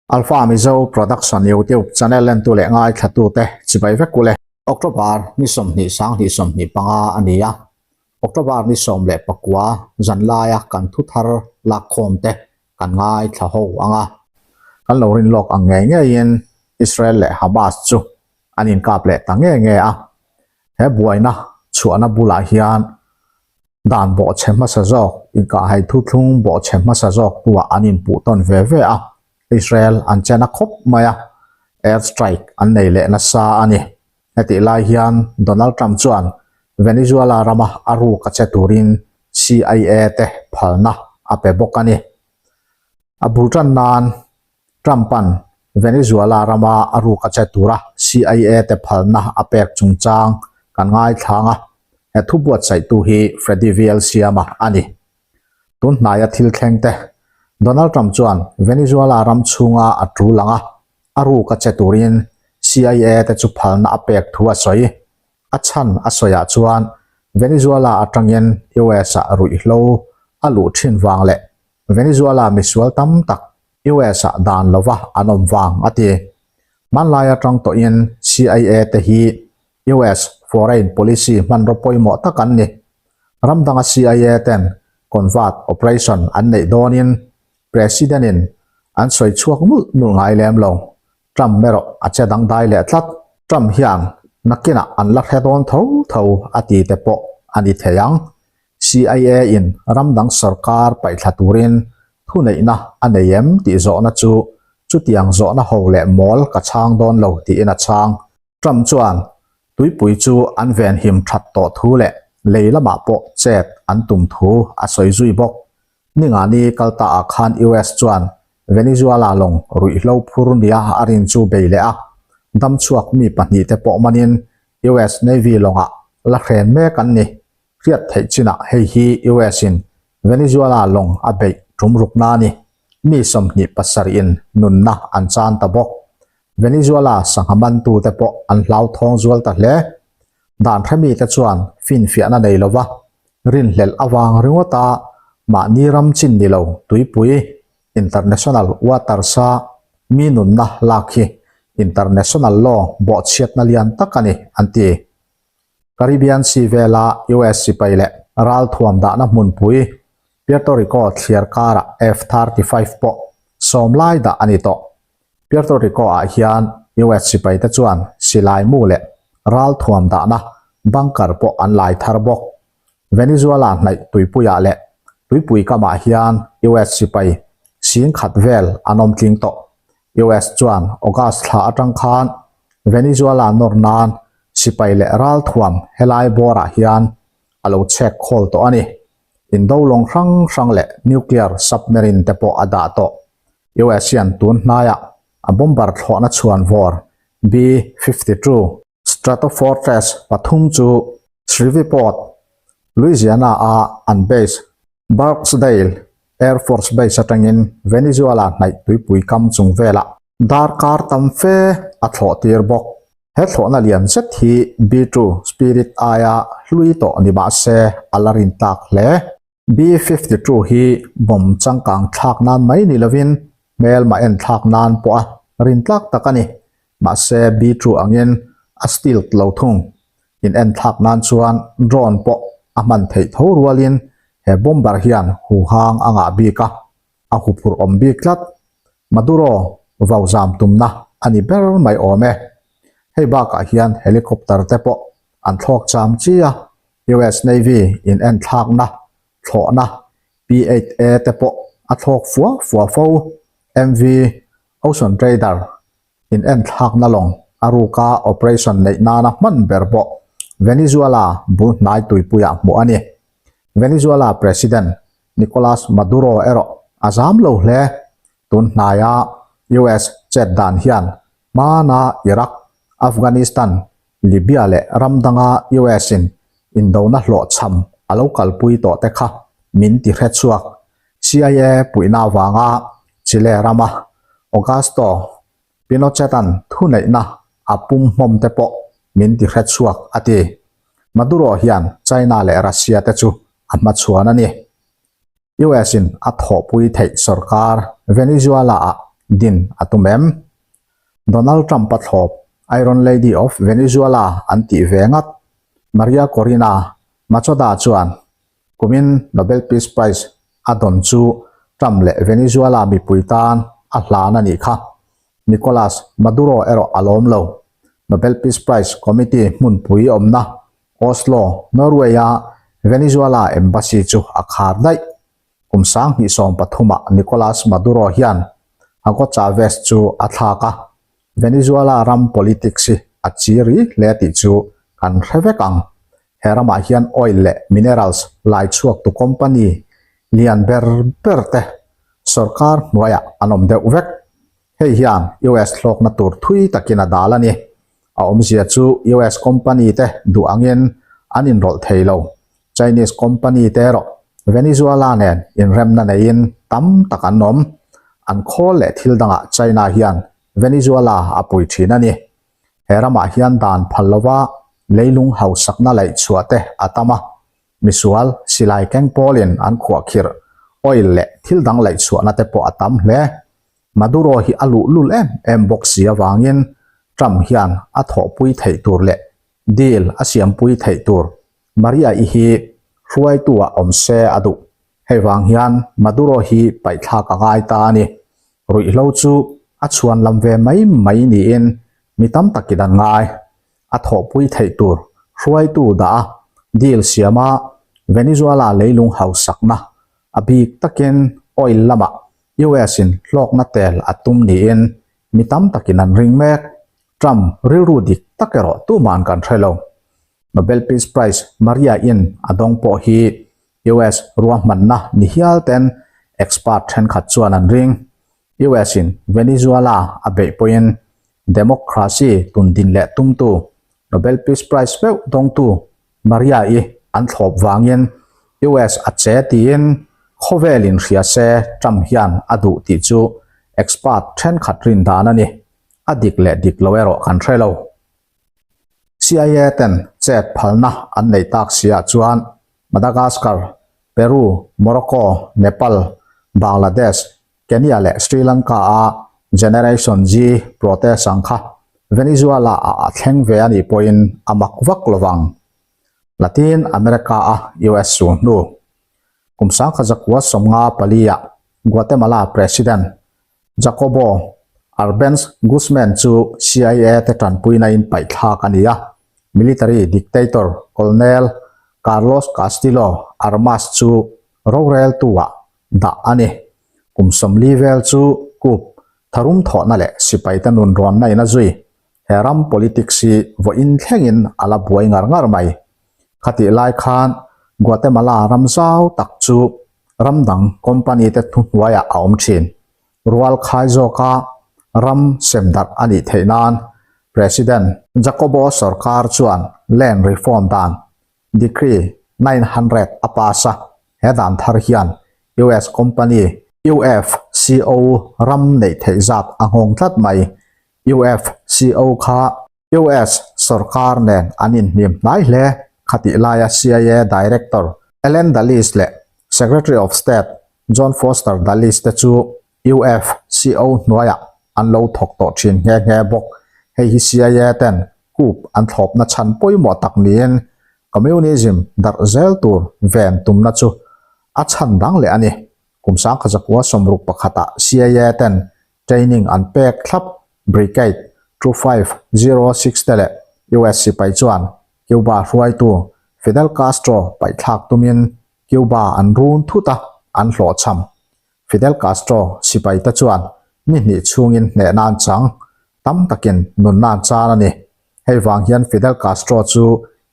Alpha Mizo Production YouTube channel entu leh ngaithlatute chibai vek ule. October ni 20 sanghnih 25 a ni a, October ni 19 zan laia kan thu thar lakkhawm te kan ngaithla ho ang a. Kan lo rin lawk ang ngei ngeiin Israel leh Hamas chu an inkap leh ta nge nge a, he buaina chhuahna bulah hian Dan bawhchhe hmasa zawk, inkahhai thuthlung bawhchhe hmasa zawk tuah an inpuh tawn ve ve a, Israel an chen a khawp mai a, air strike an nei leh nasa a ni. Hetih lai hian Donald Trump chuan Venezuela rama a ruk a che turin CIA te phalna a pe bawk a ni. A bul tan nan Trump-a'n Venezuela rama a ruk a che tura CIA te phalna a pek chungchang kan ngaithlang a, he thu buatsaihtu hi Freddy Viel siama a ni. Tun hnaia thil thleng te, Donald Trump chuan Venezuela ram chhunga a tul ang a, a ruk a che turin CIA te chu phalna a pek thu a sawi. A chhan a sawiah chuan Venezuela atangin US-ah ruihhlo a luh thin vang leh Venezuela misual tam tak US-ah dan lova an awm vang a ti. Hmanlai atang tawhin CIA te hi US foreign policy hmanraw pawimawh tak an ni. Ram danga CIA ten covert operation an neih dawnin President-in an sawi chhuak nulh nulh ngai lem lo. Trump erawh a che dangdai leh tlat. Trump hian nakinah an la hre dawn tho tho a ti te pawh a ni thei ang. CIA in ram dang sorkar paihthla turin thuneihna a nei em tih zawhna chu chutiang zawhna ho leh mawl ka chhang dawn lo tiin a chhang. Trump chuan tuipui chu an venhim that tawh thu leh lei lamah pawh chet an tum thu a sawi zui bawk. Ningani kal ta ah khan US chuan Venezuela lawng ruihhlo phur nia a rin chu bei leh a, damchhuak mi pahnihte pawh manin US Navy lawngah la hren mek an ni. Hriat theih chinah hei hi US in Venezuela lawng a beih tum rukna a ni. Mi 27 in nunna an chan ta bawk. Venezuela sangha mantute pawh an hlauthawng zual ta hle. Dan hremite chuan finfiahna nei lova rinhlelh avang ringawta mahni ram chin ni lo tuipui international waters-a mi nunna lak hi international law bawhchhiatna lian tak a ni, an ti. Caribbean Sea vela US sipai leh ralthuam dahna hmunpui Puerto Rico thliar karah F-35 pawh sawm lai dah a ni tawh. Puerto Rico-ah hian US sipaite chuan silai mu leh ralthuam dahna bunker pawh an lai thar bawk. Venezuela hnaih tuipuiah leh tuipui kamah hian US sipai sing khat vel an awm tling tawh. US chuan August thla atang khan Venezuela nawr nan sipai leh ralthuam helai bawrah hian a lo chhek khawl tawh a ni. Indo lawng hrang hrang leh nuclear submarine te pawh a dah tawh. US hian tun hnaiah a bomber thlawhna chhuan vawr B-52 Stratofortress pathum chu Shreveport, Louisiana-a an base Barksdale Air Force Base atangin Venezuela hnaih tuipui kam chung velah darkar tam fe a thlawh tir bawk. He thlawhna lian zet hi B-2 Spirit aia hlui tawh ni mah se a la rin tlak hle. B-52 hi bomb changkang thlak nan mai ni lovin hmelma en thlak nan pawh a rin tlak tak a ni. Mahse B-2 angin a stealth lo thung. In en thlak nan chuan drone pawh a hman theih tho rualin he bomber hian huhang a ngah bik a, a huphurh awm bik tlat. Maduro vau zam tumna a ni ber mai awm e. Hei bakah hian helicopter te pawh an thlawk cham chi a, US Navy in en thlakna thlawhna P-8A te pawh a thlawk fua fua fo. MV Ocean Trader in en thlakna lawng a ruka operation neih nana hman ber pawh Venezuela bul hnai tuipuiah hmuh a ni. Venezuela President Nicolas Maduro erawh a zam lo hle. Tun hnaia US chet dan hian hmana Iraq, Afghanistan, Libya leh ram danga US in indona hlawhchham a lo kalpui tawh te kha min ti hre chhuak. CIA puihna avanga Chile rama Augusto Pinochet-a'n thuneihna a pum hmawm te pawh min ti hre chhuak a ti. Maduro hian China leh Russia te chu a hmachhuan a ni. US in a thawhpui theih sorkar Venezuela-ah. din a tum em? Donald Trump-a thlawp Iron Lady of Venezuela an tih ve ngat Maria Corina Machado chuan kumin Nobel Peace Prize a dawn chu Trump leh Venezuela mipui tan a hlan a nih kha. Nicolas Maduro erawh a lawm lo. Nobel Peace Prize Committee hmunpui awmna Oslo, Norway-a Venezuela Embassy chu a khar daih. Kum 2013 ah Nicolas Maduro hian Hugo Chavez chu a thlak a, Venezuela ram politics hi a chi ri hle tih chu kan hre vek ang. He ramah hian oil leh minerals lai chhuaktu company lian ber ber te sorkar hnuaiah an awm deuh vek. Hei hian US hlawkna tur thui takin a dal a ni. A awmzia chu US company te duh angin an inrawlh thei lo. Chinese company te erawh Venezuela nen inremna neiin tam tak an awm. An khawl leh thil dangah China hian Venezuela a pui thin a ni. He ramah hian dan phal lova leilung hausakna laih chhuah te a tam a. Misual, silai keng pawlin an khuahkhirh, oil leh thil dang laih chhuahna te pawh a tam hle. Maduro hi a luhlul em em bawk si avangin Trump hian a thawhpui theih tur leh deal a siampui theih tur Maria-i hi hruaitu-ah awm se a duh. Hei vang hian Maduro hi paihthlak a ngai ta a ni. Ruihhlo chu a chhuan lam ve mai mai niin mi tam takin an ngai. A thawhpui theih tur hruaitu dah a deal siama Venezuela leilung hausakna a bik takin oil lamah US in hlawkna tel a tum niin mi tam takin an ring mek. Trump rilru dik tak erawh tuman kan hre lo. Nobel Peace Prize Maria in a dawng pawh hi US ruahmanna ni hial ten expert thenkhat chuan an ring. US in Venezuela a beih pawhin democracy tundin leh tumtu Nobel Peace Prize meuh dawngtu Maria-i an thlawp vangin US a che tiin khawvelin hria se Trump hian a duh tih chu expert thenkhat rin dan a ni. A dik leh dik lo erawh kan hre lo. CIA ten chet phalna an nei tak siah chuan Madagascar, Peru, Morocco, Nepal, Bangladesh, Kenya leh Sri Lanka a Generation Z protest ang kha Venezuela ah a thleng ve a nih pawhin a mak vak lovang. Latin America a US su hnu kum 1954 ah Guatemala President Jacobo Arbenz Guzman chu CIA te tanpuina in paihthlak a ni a, military dictator Colonel Carlos Castillo Armas chu roreltu ah dah a ni. Kum 40 vel chu coup tharum thawhna leh sipaite nun rawnna in a zui. He ram politics hi vawiin thlengin a la buai ngar ngar mai. Khatih lai khan Guatemala ram zau tak chu ram dang company te thuhnuaiah a awm thin. Rual khai zawka ram sem darh a nih theih nan President Jacobo sorkar chuan land reform dan Decree 900 a pass a, he dan thar hian US company UFCO ram neih theih zat a nghawng tlat mai. UFCO kha US sorkar nen an inhnim hnai hle. Khatih laia CIA Director Allen Dulles leh Secretary of State John Foster Dulles te chu UFCO hnuaiah an lo thawk tawh thin nghe nghe bawk. Hei hi CIA ten coup an thlawpna chhan pawimawh tak niin Communism darh zel tur ven tumna chu a chhan dang leh a ni. Kum 1961 ah CIA ten training an pek thlap Brigade 2506 te leh US sipai chuan Cuba hruaitu Fidel Castro paihthlak tumin Cuba an run thut a, an hlawhchham. Fidel Castro sipaite chuan ni hnih chhungin hnehna an chang, tam takin nunna an chan a ni. Hei vang hian Fidel Castro chu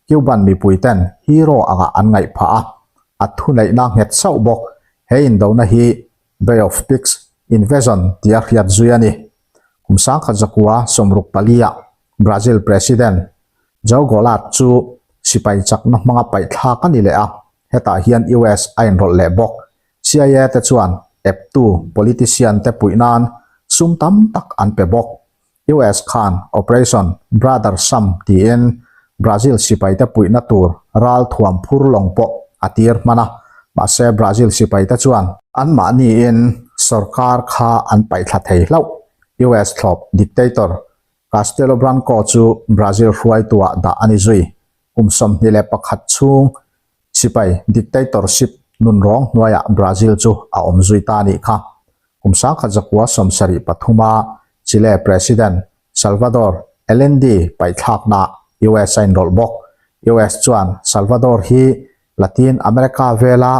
Cuban mipuiten hero angah an ngaih phah a, a thuneihna nghet sauh bawk. He indona hi Bay of Pigs Invasion tia hriat zui a ni. Kum 1964 ah Brazil President João Goulart chu sipai chakna hmanga paihthlak a ni leh a, hetah hian US a inrawlh leh bawk. CIA te chuan eptu politician te puih nan sum tam tak an pe bawk. US khan Operation Brother Sam tiin Brazil sipai te puihna tur ral thuam phur lawng pawh a tir hman a, mahse Brazil sipai te chuan anmahniin Sorkar kha an paihthla thei hlauh. US thlawp dictator Castelo Branco chu Brazil hruaituah dah a ni zui. Kum 21 chhung sipai dictatorship nunrawng hnuaiah Brazil chu a awm zui ta a nih kha. Kum 1973 a Chile President Salvador Allende paihthlaknaah US a inrawlh bawk. US chuan Salvador hi Latin America vela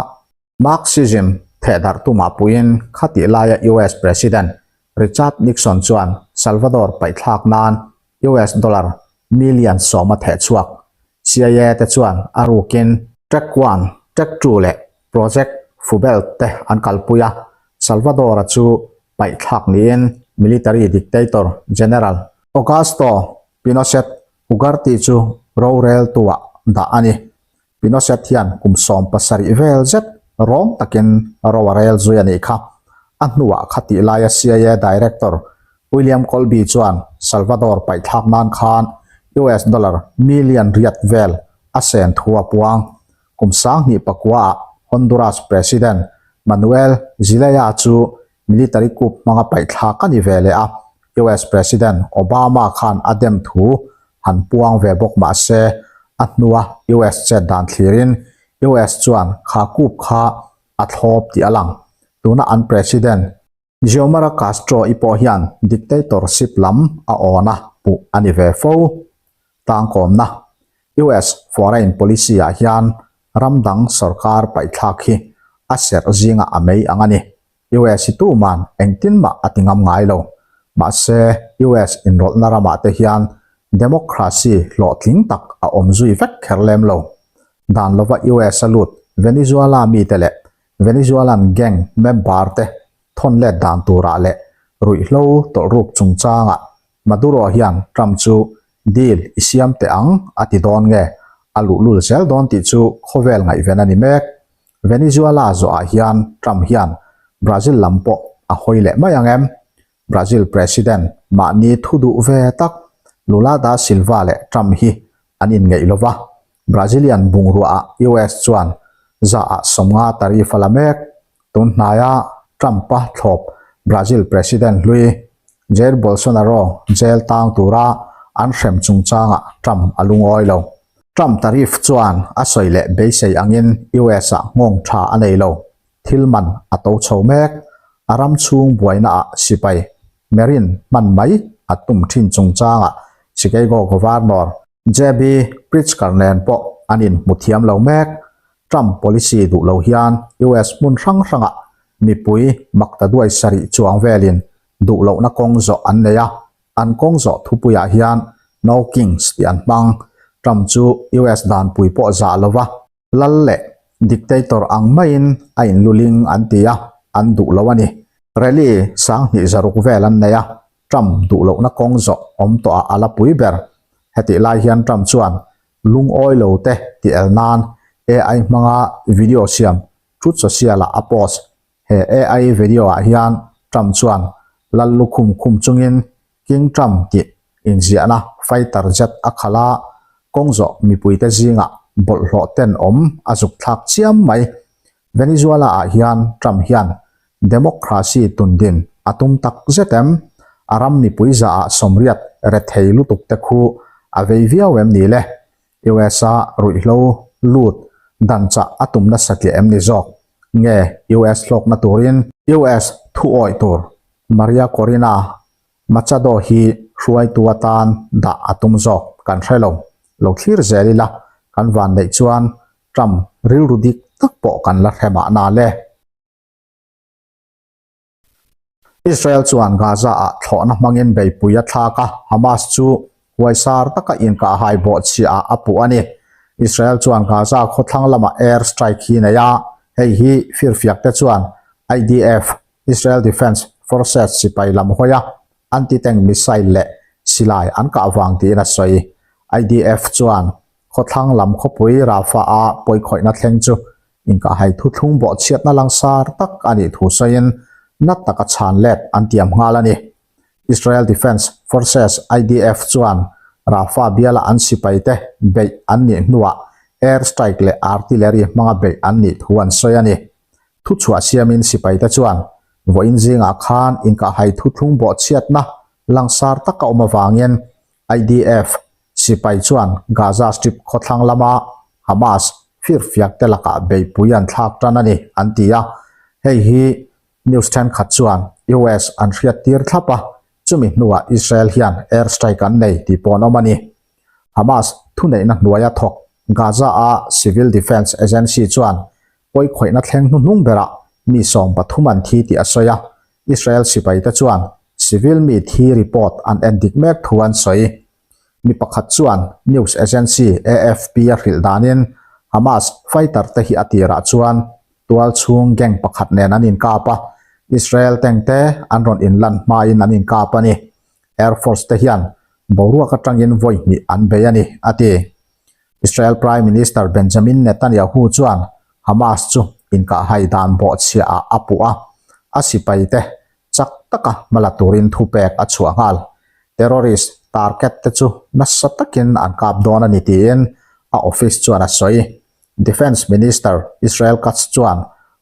Marxism thehdarh tumah puiin khatih laia US President Richard Nixon chuan Salvador paihthlak nan US dollar million sawm a theh chhuak. CIA te chuan a rukin Track One, Track Two leh Project Fubelt te an kalpui a, Salvador-a chu paihthlak niin military dictator General Augusto Pinochet Ugarte chu roreltuah dah a ni. Pinochet hian kum 17 vel zet rawng takin ro a rel zui a nih kha. A hnuah khatih laia CIA Director William Colby chuan Salvador paihthlak nan khan US dollar million riat vel a sen thu a puang. Kum 2009 ah Honduras President Manuel Zelaya chu military coup hmanga paihthlak a ni ve leh a, US President Obama khan a dem thu han puang ve bawk mah se, a hnua US chet dan thlirin US chuan kha coup kha a thlawp tih a lang. Tuna an President Xiomara Castro-i pawh hian dictatorship lam a awn a puh a ni ve fo. Tlangkawmna US foreign policy-ah hian ram dang sorkar paihthlak hi a serh zingah a mei ang a ni. US hi tuman engtin mah a ti ngam ngai lo. Mahse, US inrawlhna ramah te hian democracy hlawhtling tak a awm zui vek kher lem lo. Dan lova US a lut Venezuela mite leh Venezuelan gang member te thawn let dan turah leh ruihhlo tawlhruk chungchangah Maduro hian Trump chu deal i siam teh ang a ti dawn nge a luhlul zel dawn tih chu khawvel ngaihven a ni mek. Venezuela zawhah hian Trump hian Brazil lam pawh a hawi leh mai ang em? Brazil President mahni thu duh ve tak Lula da Silva leh Trump hi an inngeih lo va, Brazilian bungruaah US chuan zaah 50 tariff a la mek. Tun hnaia Trump-a thlawp Brazil President hlui Jair Bolsonaro jail tang tura an hrem chungchangah Trump a lungawi lo. Trump tariff chuan a sawi leh beisei angin US-ah nghawng tha a nei lo. Thil man a to chho mek. A ram chhung buainaah sipai Marine hman mai a tum thin chungchangah Chicago Governor JB Pritzker nen pawh an inhmu thiam lo mek. Trump policy duh lo hian US hmun hrang hrangah mipui makta duai sarih chuang velin duh lohna kawng zawh an nei a, an kawng zawh thupuiah hian No Kings tih an hmang. Trump chu US danpui pawh zah lova lal leh dictator ang maiin a inluling an ti a, an duh lo a ni. Rally 2600 vel an nei a, Trump duh lohna kawng zawh awm tawhah a la pui ber. Hetih lai hian Trump chuan lungawi lo te tih el nan AI hmanga video siam Truth Social-ah a post. He AI video-ah hian Trump chuan lal lukhum khum chungin King Trump tih inziahna fighter jet a khalh a, kawng zawh mipuite zingah bawlhhlawh ten awm a zuk thlak chiam mai. Venezuela-ah hian Trump hian democracy tundin a tum tak zet em? A ram mipui zaah sawmriat rethei lutuk te khu a vei viau em ni le? US-a ruihhlo lut dan chah a tum nasa tliah em ni zawk? Nge US hlawkna turin US thu awih tur Maria Corina Machado hi hruaitu atan dah a tum zawk kan hre lo. Lo thlir zel ila kan van neih chuan Trump rilru dik tak pawh kan la hre mahna le. Israel chuan Gaza-ah thlawhna hmangin beipui a thlak a, Hamas chu huaisar taka inkahhai bawhchhiahah a puh a ni. Israel chuan Gaza khawthlang lamah air strike hi nei a, hei hi firfiakte chuan IDF, Israel Defense Forces, sipai lam hawi a anti-tank missile leh silai an kah vang tiin a sawi. IDF chuan khawthlang lam khawpui Rafah-a pawikhawihna thleng chu Inkahhai thuthlung bawhchhiatna langsar tak a nih thu sawiin nat taka chhan let an tiam nghal a ni. Israel Defense Forces, IDF, chuan Rafah biala an sipaite beih an nih hnuah air strike leh artillery hmanga beih an nih thu an sawi a ni. Thuchhuah siamin sipaite chuan. Vawiin zingah khan inkahhai thuthlung bawhchhiatna langsar tak a awm avangin IDF sipai chuan Gaza Strip khawthlang lama Hamas firfiak te lakah beihpui an thlak tan a ni, an ti a. Hei hi news thenkhat chuan US an hriattir thlap a, chumi hnuah Israel hian air strike an nei tih pawh an awm a ni. Hamas thuneihna hnuaia thawk Gaza-a Civil Defence Agency chuan pawikhawihna thleng hnuhnung berah mi 13 an thi tih a sawi a, Israel sipaite chuan civil mi thi report an en dik mek thu an sawi. Mi pakhat chuan news agency AFP a hrilh danin Hamas fighter te hi a tirah chuan tual chhung gang pakhat nen an inkap a, Israel tank te an rawn inlan hmain an inkap a ni. Air Force te hian boruak atangin vawi hnih an bei a ni, a ti. Israel Prime Minister Benjamin Netanyahu chuan Hamas chu inkahhai dan bawhchhiahah a puh a, a sipaite chak taka hma la turin thupek a chhuah nghal. Terrorist target te chu nasa takin an kap dawn a ni tiin a office chuan a sawi. Defence Minister Israel Katz chuan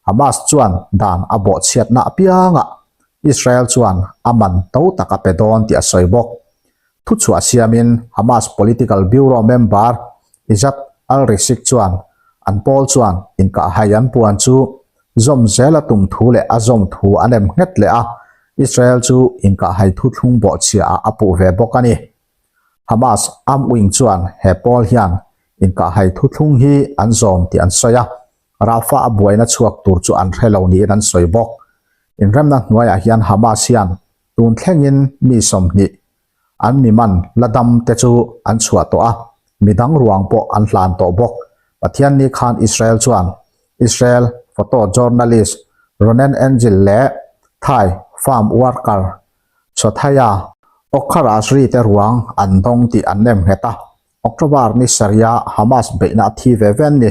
Hamas chuan dan a bawhchhiatna apiangah Israel chuan a man to tak a pe dawn tih a sawi bawk. Thuchhuah siamin Hamas Political Bureau member Izzat al-Risik chuan an pawl chuan inkahhai an puan chu zawm zel a tum thu leh a zawm thu an em nghet leh a, Israel chu inkahhai thuthlung bawhchhiahah a puh ve bawk a ni. Hamas armed wing chuan he pawl hian inkahhai thuthlung hi an zawm tih an sawi a, Rafah a buaina chhuak tur chu an hre lo niin an sawi bawk. Inremna hnuaiah hian Hamas hian Tun thlengin mi 20 an mi man la dam te chu an chhuah tawh a, mi dang ruang pawh an hlan tawh bawk. Pathianni khan Israel chuan Israel photo journalist Ronen Engel leh Thai farm worker Sothaya Okharasri te ruang an dawng tih an nem nghet a. October ni sarih-a Hamas beihna a thi ve ve an ni.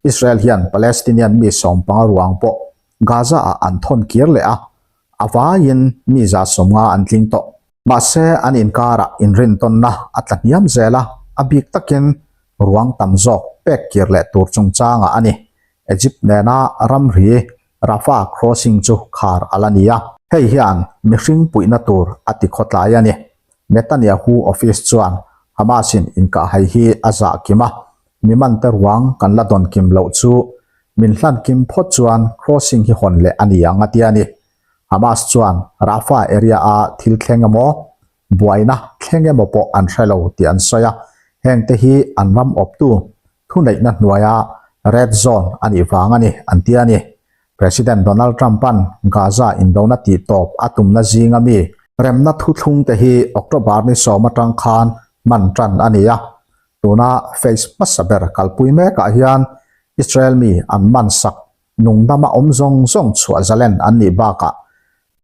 Israel hian Palestinian mi 15 ruang pawh Gaza-ah an thawn kir leh a, A vaiin mi 150 an tling tawh. Mahse, an inkarah inrintawnna a tla hniam zel a, a bik takin ruang tam zawk pek kir leh tur chungchangah a ni. Egypt nena ramri Rafah crossing chu khar a la ni a. Hei hian mihring puihna tur a ti khawtlai a ni. Netanyahu office chuan Hamas-in inkahhai hi a zah kim a, mi mante ruang kan la dawn kim loh chu Min hlan kim phawt chuan crossing hi hawn leh a ni ang a ti a ni. Hamas chuan Rafah area-a thil thleng emaw, buaina thleng emaw pawh an hre lo tih an sawi a, hengte hi an ram awptu thuneihna hnuaia red zone a nih vang a ni an ti a ni. President Donald Trump-a'n Gaza indona tihtawp a tumna zinga mi remna thuthlungte hi October ni 10 atang khan hman tan a ni a, Tuna phase hmasa ber kalpui mekah hian Israel mi an man sak nungdama awm zawng zawng chhuah zalen an nih bakah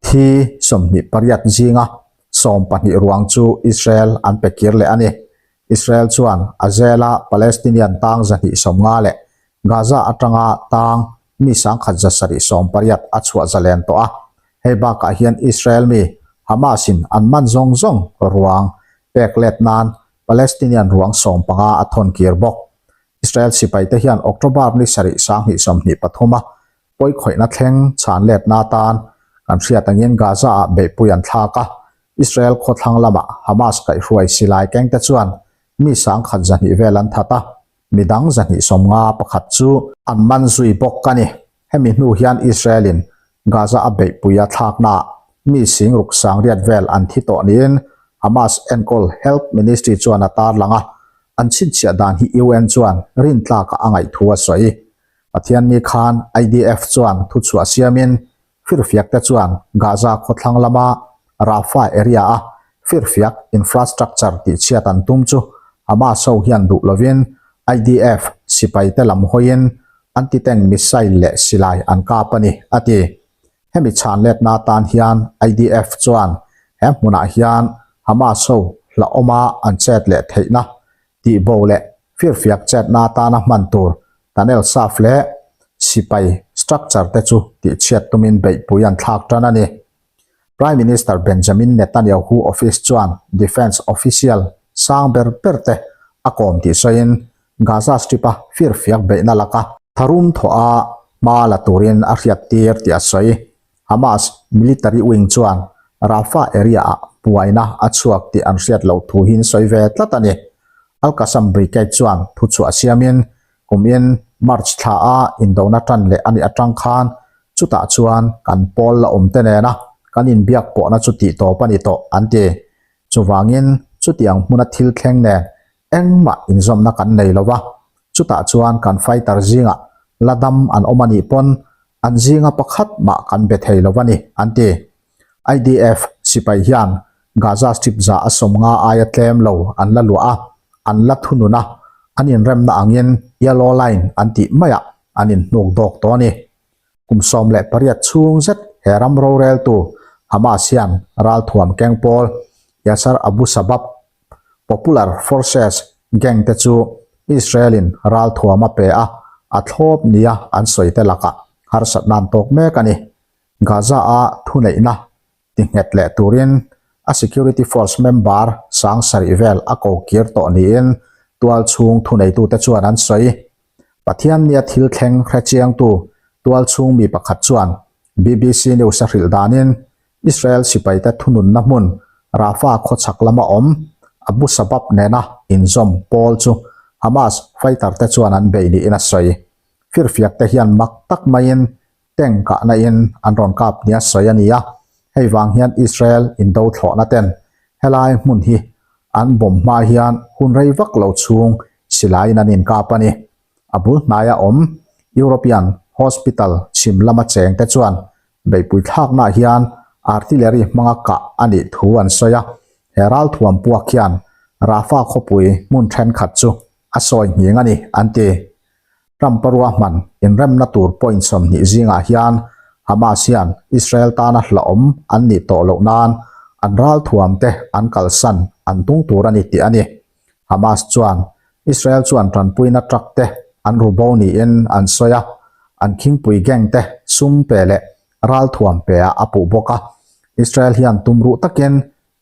thi 28 zinga 12 ruang chu Israel an pe kir leh a ni. Israel chuan a zela Palestinian tang 250 leh Gaza atanga tang mi 1780 a chhuah zalen tawh a. Hei bakah hian Israel mi Hamas-in an man zawng zawng ruang pek let nan Palestinian ruang 15 a thawn kir bawk. Israel sipaite hian October ni sarih 2023 a pawikhawihna thleng chhan letna atan kan hriat angin Gaza-ah beihpui an thlak a, Israel khawthlang lamah Hamas kaihhruai silai kengte chuan mi 1200 vel an that a, midang 251 chu an man zui bawk a ni. Hemi hnu hian Israel-in Gaza a beihpui a thlaknaah mi 6800 vel an thi tawh niin Hamas enkawl Health Ministry chuan a tarlang a, an chhinchhiah dan hi UN chuan rintlakah a ngaih thu a sawi. Pathianni khan IDF chuan thuchhuah siamin Firfiakte chuan Gaza khawthlang lama Rafah area-a firfiak infrastructure tihchhiat an tum chu Hamas ho hian duh lovin IDF sipaite lam hawiin anti-tank missile leh silai an kap a ni, a ti. Hemi chhan letna atan hian IDF chuan he hmunah hian Hamas ho hlauhawma an chet leh theihna tihbo leh firfiak chetna atana hman tur tunnel shaft leh sipai structure te chu tihchhiat tumin beihpui an thlak tan a ni. Prime Minister Benjamin Netanyahu office chuan defence official sang ber ber te a kawm tih sawiin Gaza Strip-a firfiak beihna laka tharum thawh a hma la turin a hriattir tih a sawi. Hamas military wing chuan Rafah area-ah buaina a chhuak tih an hriat loh thu hi an sawi ve tlat a ni. Al-Qassam Brigade chuan thuchhuah siamin kumin March thla a indona tan leh a nih atang khan chutah chuan kan pawl la awm te nena kan inbiak pawhna chu tih tawp a ni tawh an ti. Chuvangin chutiang hmuna thil thleng nen engmah inzawmna kan nei lo va, chutah chuan kan fighter zingah la dam an awm a nih pawn an zinga pakhat mah kan be thei lo a ni, an ti. IDF sipai hian Gaza Strip za a 50 aia tlem lo an la luah a, an la thunun a, an inremna angin Yellow Line an tih maiah an inhnuk dawk tawh a ni. Kum 18 chhung zet he ram roreltu Hamas hian ralthuam keng pawl Yasser Abu Sabab Popular Forces gang te chu Israel-in ralthuam a pe a, a thlawp nia an sawi te lakah harsatna an tawk mek a ni. Gaza-a thuneihna ti nghet leh turin a security force member 7000 vel a ko kir tawh niin tual chhung thuneitute chuan an sawi. Pathian nia thil thleng hre chiangtu tual chhung mi pakhat chuan BBC News a hrilh danin Israel sipaite thununna hmun Rafah khawchhak lama awm Abu Sabab nena inzawm pawl chu Hamas fighter te chuan an bei niin a sawi. Firfiak te hian mak tak maiin tank kahna in an rawn kap nia sawi a ni a, hei vang hian Israel indo thlawhna ten helai hmun hi an bomb hma hian hun rei vak lo chhung silaiin an inkap a ni. A bul hnaia awm European Hospital chhim lama cheng te chuan beihpui thlaknaah hian artillery hmanga kah a nih thu an sawi a, he ralthuam puak hian Rafah khawpui hmun thenkhat chu a sawi nghing a ni, an ti. Trump-a ruahman inremna tur point 20 zingah hian Hamas hian Israel tana hlauhawm an nih tawh loh nan an ralthuam te an kalsan an tung tur a ni tih a ni. Hamas chuan Israel chuan tanpuina truck te an ru bo niin an sawi a, an khingpui gang te sum pe leh ralthuam pe ah a puh bawk a. Israel hian tumruh takin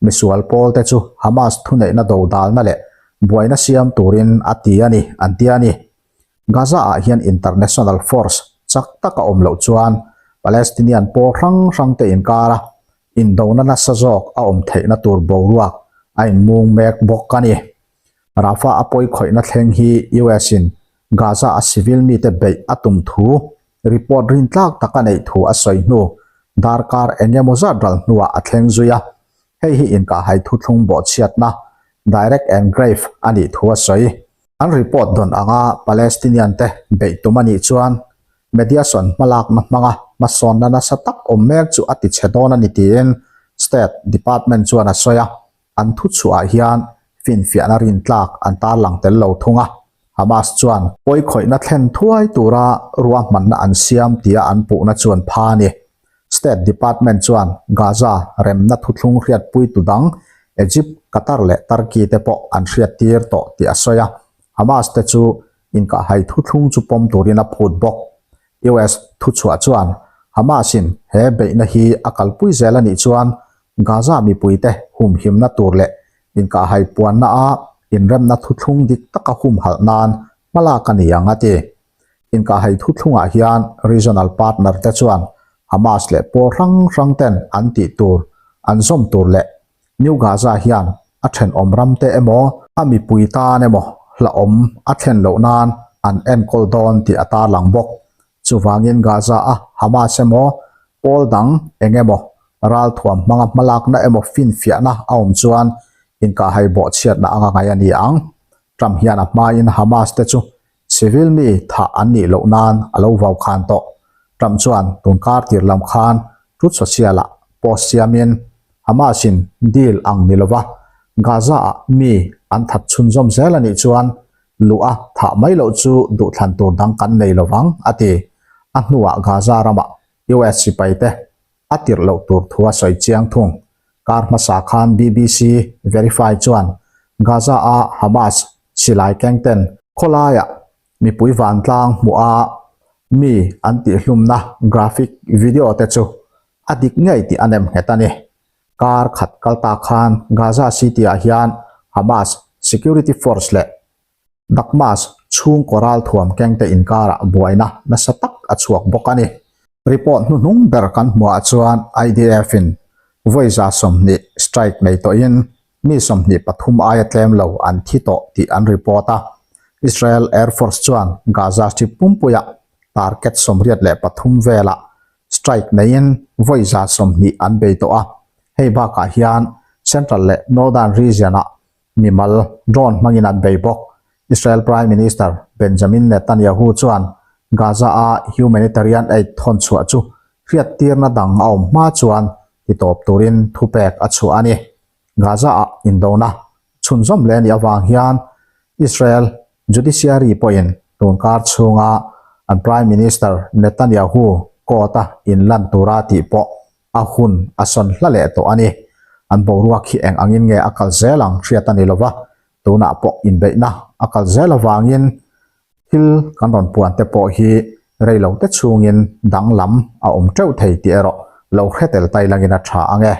misual pawl te chu Hamas thuneihna dodalna leh buaina siam turin a ti a ni, an ti a ni. Gaza ah hian international force chak tak a awm loh chuan Palestinian pawl hrang hrang te inkara indona nasa zawk a awm theihna tur boruak a inmung mek bawk a ni. Rafah a pawi khawihna thleng hi US in Gaza a civil mite beih a tum thu report rintlak tak a neih thu a sawi hnu darkar eng emaw zat ral hnuah a thleng zui a, hei hi inkahhai thuthlung bawhchhiatna direct and grave a nih thu a sawi. An report dawn anga Palestinian te beih tum a nih chuan Mediason hmalakna hmanga hmasawnna nasa tak awm mek chu a tichhe dawn a ni tiin State Department chuan a sawi a, an thuchhuah hian finfiahna rintlak an tarlang tel lo thung a. Hamas chuan pawikhawihna thlen thuai tura ruahmanna an siam tia an puhna chu an pha a ni. State Department chuan Gaza remna thuthlung hriatpuitu dang Egypt, Qatar leh Turkey te pawh an hriattir tawh tih a sawi a, Hamas te chu inkahhai thuthlung chu pawm turin a phut bawk. US thuchhuah chuan Hamas-in he beihna hi a kalpui zel a nih chuan Gaza mipuite humhimna tur leh inkahhai puanna a inremna thuthlung dik taka humhalh nan hmalak a ni ang a ti. Inkahhai thuthlungah hian regional partner te chuan Hamas leh pawl hrang hrang ten an tih tur an zawm tur leh New Gaza hian a thenawm ram te emaw a mipui tan emaw hlauhawm a thlen loh nan an enkawl dawn tih a tarlang bawk. Chuvangin Gaza a Hamas emaw pawl dang eng emaw ralthuam hmanga hmalakna emaw finfiahna a awm chuan inkahhai bawhchhiatna anga ngai a ni ang. Trump hian a hmain Hamas te chu Civil mi thah an nih loh nan a lo vau khan tawh. Trump chuan tun kar tir lam khan Truth Social-ah post siamin Hamas-in deal ang ni lova Gaza-ah mi an that chhunzawm zel a nih chuan luh a thah mai loh chu duhthlan tur dang kan nei lovang a ti. A hnuah Gaza ramah US sipaite a tirh loh tur thu a sawi chiang thung. Kar hmasa khan BBC Verify chuan Gaza-a Hamas silai kengten khawlaiah mipui vantlang hmuh a mi an tihhlumna graphic video te chu a dik ngei tih a nem nghet a ni. Kar khat kal ta khan Gaza City-ah hian Hamas security force leh Dakmas chhungkaw ralthuam kengte inkarah buaina nasa tak a chhuak bawk a ni. Report hnuhnung ber kan hmuhah chuan IDF-in vawi 120 strike nei tawhin mi 23 aia tlem lo an thi tawh tih an report a. Israel Air Force chuan Gaza Strip pumpuiah target 83 velah strike neiin vawi 120 an bei tawh a. Hei bakah hian Central leh Northern region-ah Mimal drone hmangin an bei bawk. Israel Prime Minister Benjamin Netanyahu chuan Gaza-a humanitarian aid thawn chhuah chu hriattirna dang a awm hma chuan titawp turin thupek a chhuah a ni. Gaza-ah indona chhunzawm leh a nih avang hian Israel Judiciary pawhin tunkar chhunga an Prime Minister Netanyahu court-a inlan tura tih pawh A hun a sawn hla leh tawh a ni. An boruak hi eng angin nge a kal zel ang hriat a ni lova, tunah pawh inbeihna a kal zel avangin thil kan rawn puan te pawh hi rei lo te chhungin danglam a awm teuh thei tih erawh lo hre tel tai langin a tha ang e.